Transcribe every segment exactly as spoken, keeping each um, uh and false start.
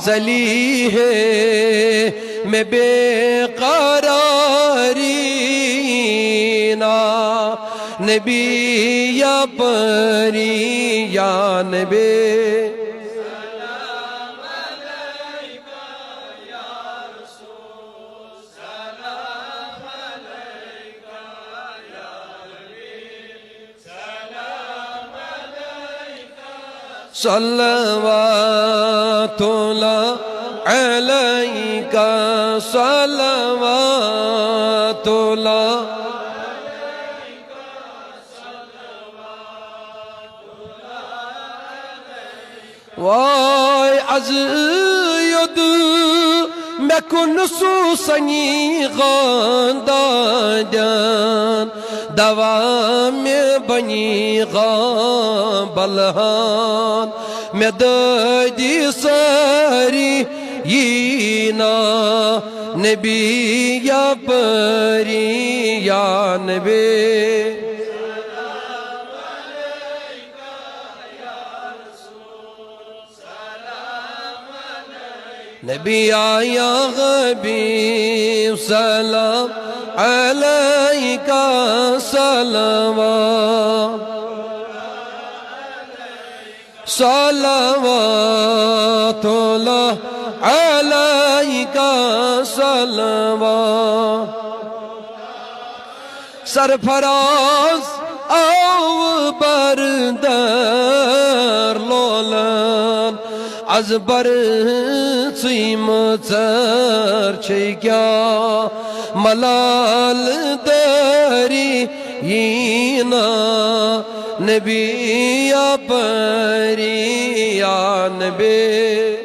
ذلیل ہے میں بے قراری نا، نبی یا پری یا نبی۔ صلوات اللہ علیک، صلوات اللہ۔ وای از یود مےٚ کُن سُہ سنی غان دادن، دوا مےٚ بنی غان بلہان، مےٚ دٲدی سٲری یی نا نبی یا پری یا نبی۔ نبی یا حبیب سلام علیک، صلوات، صلوات اللہ علیک، صلوات۔ سرفراز آو بردر لولن از بر سیم سر چیکیا ملال دری یینا نبی یا پری یا نبی۔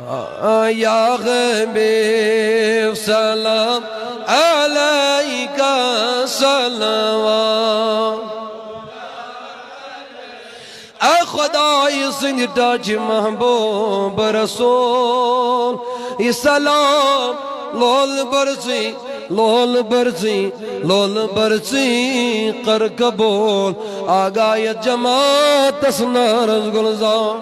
آ، یا حبیب سلام علیک صلوات۔ اے خدای سٕنٛدِ ٹاچہِ محبوب رسول، یہِ سلام لول برزی، لول برزی، لول برزی کر قبول۔ آگاہ یتھ جماعتس نارس گلزار۔